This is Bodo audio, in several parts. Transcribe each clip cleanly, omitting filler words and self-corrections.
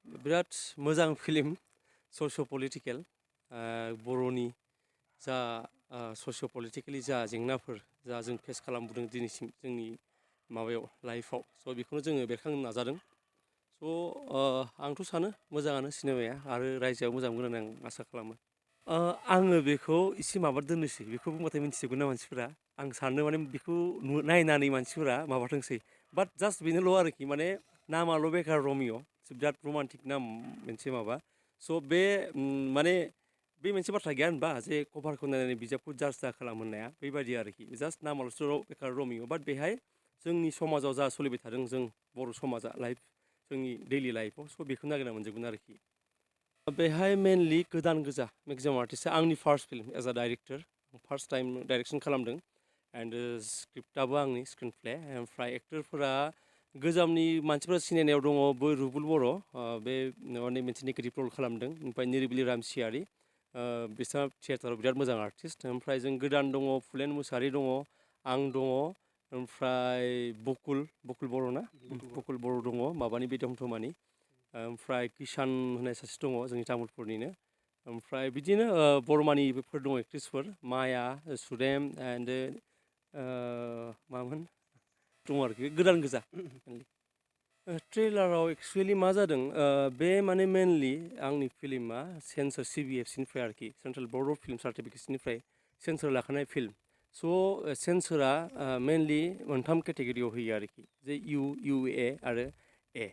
बिराद मोजां फिल्म ससिय' पलिटिकेल बर'नि जा ससिय' पलिटिकेलि जा जेंनाफोर जा जों फेस खालामबोदों दिनैसिम जोंनि माबायाव लाइफआव स' बेखौनो जोङो बेरखांनो नाजादों स' आंथ' सानो मोजाङानो सिनेमाया आरो रायजोआ मोजां मोनगोन होननानै आं आसा खालामो आङो बेखौ एसे माबा दोननोसै बेखौ बुंबाथाय मिन्थिजोबगोन ना मानसिफोरा आं सानो माने बेखौ नायनानै मानसिफोरा माबाथोंसै बाट जास्ट बेनोल' आरोखि माने नामाल' बेकार रमिय' बिराद रमान्टिक नाम मोनसे माबा स' बे माने बे मोनसे बाथ्रा गैया होनबा जे कभारखौ नायनानै बिजाबखौ जाज दा खालाम होननाया बेबायदि आरोखि जास्ट नामाल'सो बेकार रमिय' बाट बेहाय जोंनि समाजाव जा सोलिबाय थादों जों बर' समाजा लाइफ जोंनि दैलि लाइफआव स' बेखौ नागिरना मोनजोबगोन आरोखि बेहाय मेनलि गोदान गोजा मेक्सिमाम आर्टिस्टआ आंनि फार्स्ट फिल्म एज आ डाइरेक्टर फार्स्ट टाइम डाइरेक्सन खालामदों एन्ड स्क्रिप्टआबो आंनि स्क्रिन प्ले ओमफ्राय एक्टरफोरा गोजामनि मानसिफोरा सिनायनायाव दङ रुबुल बर' बे माने मोनसे नेगेटिभ रल खालामदों ओमफ्राय निरिबिलि रामसियारि बिसोर थियेटाराव बिराद मोजां आर्टिस्ट ओमफ्राय जों गोदान दङ फुलेन मुसाहारि दङ आं दङ ओमफ्राय बकुल बर' ना बकुल बर' दङ माबानि बे दमथमानि ओमफ्राय किसान होननाय सासे दङ जोंनि तामुलपुरनिनो ओमफ्राय बिदिनो बर'मानिफोर दङ एक्ट्रिसफोर माया सुदेम एन्ड मामोन दङ आरोखि गोदान गोजा ट्रेलाराव एक्सुवेलि मा जादों बे माने मेनलि आंनि फिल्मा सेन्सर CBFCनिफ्राय आरोखि सेन्ट्रेल बर्ड अफ फिल्म सार्टिफिकेसननिफ्राय सेन्सर लाखानाय फिल्म स' सेन्सरा मेनलि मोनथाम केटेगरियाव होयो आरोखि जे UA आरो A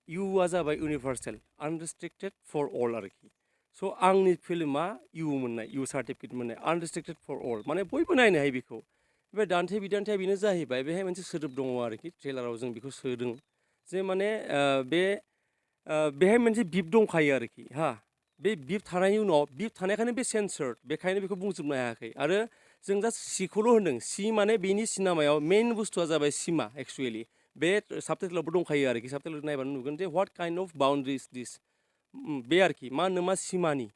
इउआ जाबाय इउनिभार्सेल आनरेस्ट्रिक्टेड फर अल आरोखि स' आंनि फिल्मा मोननाय इउ सार्टिफिकेट मोननाय आनरेस्ट्रिक्टेड फर अल माने बयबो नायनो हायो बेखौ बे दान्थे बिदान्थेया बेनो जाहैबाय बेहाय मोनसे सोदोब दङ आरोखि ट्रेलाराव जों बेखौ सोदों जे माने बेहाय मोनसे बिप दंखायो आरोखि बे बिप थानायनि उनाव बिप थानायखायनो बे सेन्सार्ड बेखायनो बेखौ बुंजोबनो हायाखै आरो जों जास्ट सिखौल' होनदों सि माने बेनि सिनेमायाव मेइन बुस्थुआ जाबाय सिमा एक्सुवेलि बे साबटाइटेलावबो दंखायो आरोखि साबटाइटेल नायबानो नुगोन जे व्हाट काइन्ड अफ बाउन्ड्रि इज दिस बे आरोखि मा होनो मा सिमानि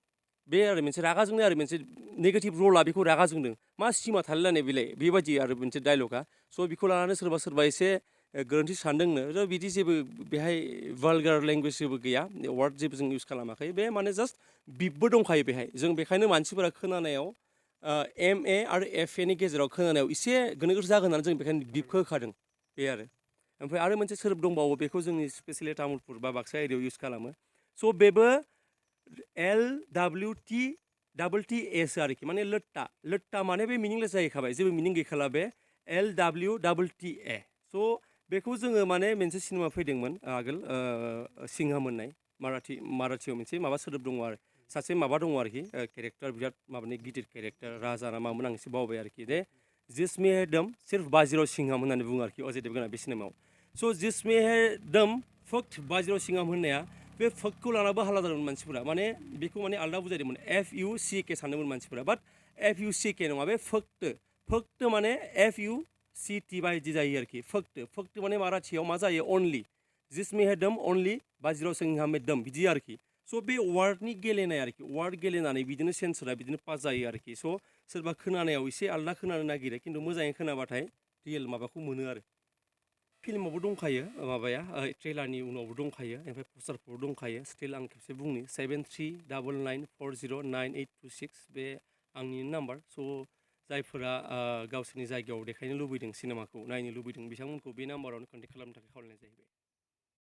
बे आरो मोनसे रागा जोंनाय आरो मोनसे नेगेटिभ रला बेखौ रागा जोंदों मा सिमा थालायलायनाय बेलाय बेबायदि आरो मोनसे डायलगा स' बेखौ लानानै सोरबा एसे गोरोन्थि सानदोंनो बिदि जेबो बेहाय भालगार लेंगुवेज जेबो गैया वार्ड जेबो जों इउज खालामाखै बे माने जास्ट बिपबो दंखायो बेहाय जों बेखायनो मानसिफोरा खोनानायाव MA आरो FAनि गेजेराव खोनानायाव एसे गोनो गोथो जागोन होननानै जों बेखायनो बिपखौ होखादों बे ओमफ्राय आरो मोनसे सोदोब दंबावो बेखौ जोंनि स्पेसियेलि तामुलपुर बा बाक्सा एरियायाव इउज खालामो स' बेबो LWTTS आरोखि माने लोट्टा माने बे मिनिंलेस जाहैखाबाय जेबो मिनिं गैखाला बे LWTTA स' बेखौ जोङो माने मोनसे सिनेमा फैदोंमोन आगोल सिंहा मोननाय माराठियाव मोनसे माबा सोदोब दङ आरो सासे माबा दङ आरोखि केरेक्टार बिराद माबानि गिदिर केरेक्टार राजा ना मामोन आं एसे बावबाय आरोखि दे जिसमे दम सिर्फ बाजिराव सिंहाम होननानै बुङो आरोखि अजय देबगाना बे सिनेमायाव स' जिसमे दम फक्त बाजिराव सिंहाम होननाया बे फक्तखौ लानाबो हाला जादोंमोन मानसिफोरा माने बेखौ माने आलदा बुजायदोंमोन FUCK सानदोंमोन मानसिफोरा बाट FUCK नङा बे फक्त माने FUCT बायदि जायो आरोखि फक्त माने माराठियाव मा जायो अनलि जिसमे दम अनलि बाजिराव सिंहाम दम बिदि आरोखि स' बे वार्डनि गेलेनाय आरोखि वार्ड गेलेनानै बिदिनो सेन्सरा बिदिनो पास जायो आरोखि स' सोरबा खोनानायाव एसे आलदा खोनानो नागिरो खिन्थु मोजाङै खोनाबाथाय रियेल माबाखौ मोनो आरो फिल्मावबो दंखायो माबाया ट्रेलारनि उनावबो दंखायो ओमफ्राय पस्टारफोरबो दंखायो स्टिल आं खेबसे बुंनि 7399409826 बे आंनि नाम्बार स' जायफोरा गावसोरनि जायगायाव देखायनो लुबैदों सिनेमाखौ नायनो लुबैदों बिथांमोनखौ बे नाम्बारावनो कन्टेक्ट खालामनो थाखाय खावलायनाय जाहैबाय